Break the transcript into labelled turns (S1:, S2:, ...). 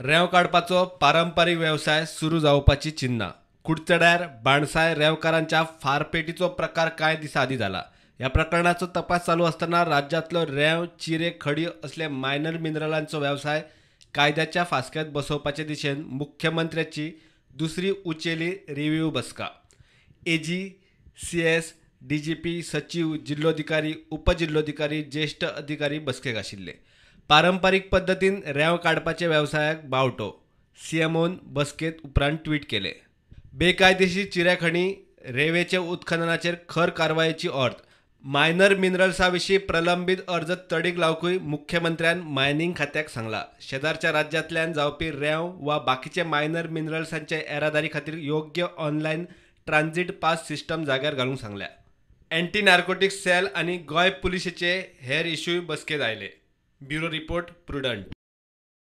S1: रेंव काडपाचो पारंपारीक वेवसाय सुरू जावपाची चिन्नां. कुडचड्यार बाणसाय रेंवकारांच्या फारपेटीचो प्रकार कांय दिसां आदीं जाला. ह्या प्रकरणाचो तपास चालू आसतना राज्यांतलो रेंव, चिरे, खडी असले मायनर मिनरलांचो वेवसाय कायद्याच्या फास्केंत बसोवपाचे दिशेन मुख्यमंत्र्याची दुसरी उंचेली रिव्ह्यू बसका. एजी, सीएस, डीजीपी, सचीव, जिल्लोधिकारी, उपजिल्लोधिकारी, ज्येश्ठ अधिकारी बसकेक आशिल्ले. पारंपारीक पद्दतीन रेंव काडपाचे वेवसायाक बावटो, सीएमओन बसकेत उपरांत ट्वीट केले. बेकायदेशीर चिऱ्याखणी, रेंवेचे उत्खननाचेर खर कारवायेची ऑर्द. मायनर मिनरल्सा विशीं प्रलंबीत अर्ज तडीक लावकूय मुख्यमंत्र्यान मायनिंग खात्याक सांगला. शेजारच्या राज्यांतल्यान जावपी रेंव वा बाकीचे मायनर मिनरल्सांचे येरादारी खातीर योग्य ऑनलायन ट्रान्झीट पास सिस्टम जाग्यार घालूंक सांगल्या. एन्टी नार्कोटिक्स सेल आनी गोंय पुलिशेचे हेर इश्यूय बसकेंत आयले. Bureau report, Prudent.